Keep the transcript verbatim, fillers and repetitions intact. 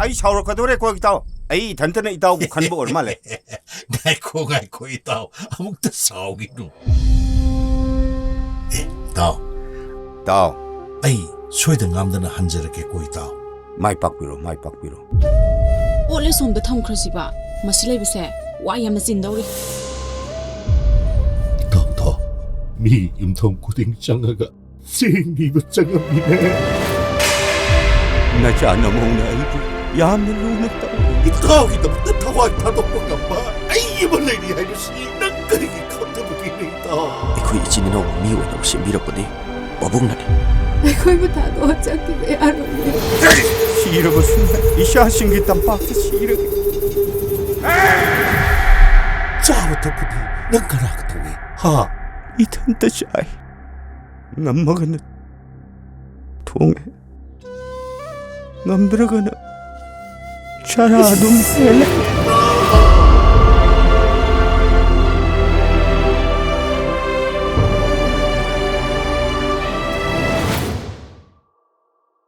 ꯑꯩ ꯁꯥꯎꯔꯛꯀꯗꯧꯔꯦꯀꯣ, ꯏꯇꯥꯎ꯫ ꯑꯩ ꯏꯊꯟꯇꯅ ꯏꯇꯥꯎꯕꯨ ꯈꯟꯕ ꯑꯣꯏꯔ ꯃꯥꯜꯂꯦ꯫ ꯉꯥꯏꯈꯣ, ꯉꯥꯏꯈꯣ, ꯏꯇꯥꯎ꯫ ꯑꯃꯨꯛꯇ ꯁꯥꯎꯈꯤꯅꯨ꯫ ꯑꯦ, ꯏꯇꯥꯎ꯫ ꯏꯇꯥꯎ꯫ ꯑꯩ ꯁꯣꯏꯗ ꯉꯥꯝꯗꯅ ꯍꯟꯖꯔꯛꯀꯦꯀꯣ, ꯏꯇꯥꯎ꯫ ꯃꯥꯏ ꯄꯥꯛꯄꯤꯔꯣ, ꯃꯥꯏ ꯄꯥꯛꯄꯤꯔꯣ꯫ ꯑꯣꯠꯂꯦ ꯁꯣꯝꯗ ꯊꯝꯈ꯭ꯔꯁꯤꯕ꯫ ꯃꯁꯤ ꯂꯩꯕꯁꯦ ꯋꯥ ꯌꯥꯝꯅ ꯆꯤꯟꯗꯧꯔꯤ꯫ ꯏꯇꯥꯎ, ꯏꯇꯥꯎ꯫ ꯃꯤ ꯌꯨꯝꯊꯣꯡ ꯈꯨꯗꯤꯡ ꯆꯪꯉꯒ ꯆꯦꯡ ꯅꯤꯕ ꯆꯪꯉꯝꯃꯤꯅꯦ꯫ ꯅꯆꯥ ꯅꯃꯧꯅ ꯑꯩꯕꯨ ꯌꯥꯝꯅ ꯂꯨꯅ ꯇꯧꯏ꯫ ꯏꯇꯥꯎꯒꯤꯗꯃꯛꯇ ꯊꯋꯥꯏ ꯊꯥꯗꯣꯛꯄ ꯉꯝꯕ ꯑꯩ ꯑꯃ ꯂꯩꯔꯤ ꯍꯥꯏꯕꯁꯤ ꯅꯪ ꯀꯔꯤꯒꯤ ꯈꯪꯗꯕꯒꯤꯅꯣ, ꯏꯇꯥꯎ? ꯑꯩꯈꯣꯏ ꯏꯆꯤꯟ ꯏꯅꯥꯎ ꯃꯤ ꯑꯣꯏꯅꯕ ꯁꯦꯝꯕꯤꯔꯛꯄꯗꯤ ꯄꯥꯕꯨꯡꯅꯅꯤ꯫ ꯑꯩꯈꯣꯏꯕꯨ ꯊꯥꯗꯣꯛꯑ ꯆꯠꯈꯤꯕ ꯌꯥꯔꯣꯏꯅꯦ꯫ ꯁꯤꯔꯕꯁꯨ ꯏꯆꯥꯁꯤꯡꯒꯤ ꯇꯝꯄꯥꯛꯇ ꯁꯤꯔꯒꯦ꯫ ꯆꯥꯕ ꯊꯛꯄꯗꯤ ꯅꯪ ꯀꯅꯥꯒ ꯇꯧꯏ? ꯍꯥ? ꯏꯊꯟꯇ ꯆꯥꯏ꯫ ꯉꯝꯃꯒꯅ ꯊꯣꯡꯉꯦ, ꯉꯝꯗ꯭ꯔꯒꯅ ꯆꯔꯥ ꯑꯗꯨꯝ ꯍꯦꯜꯂꯦ꯫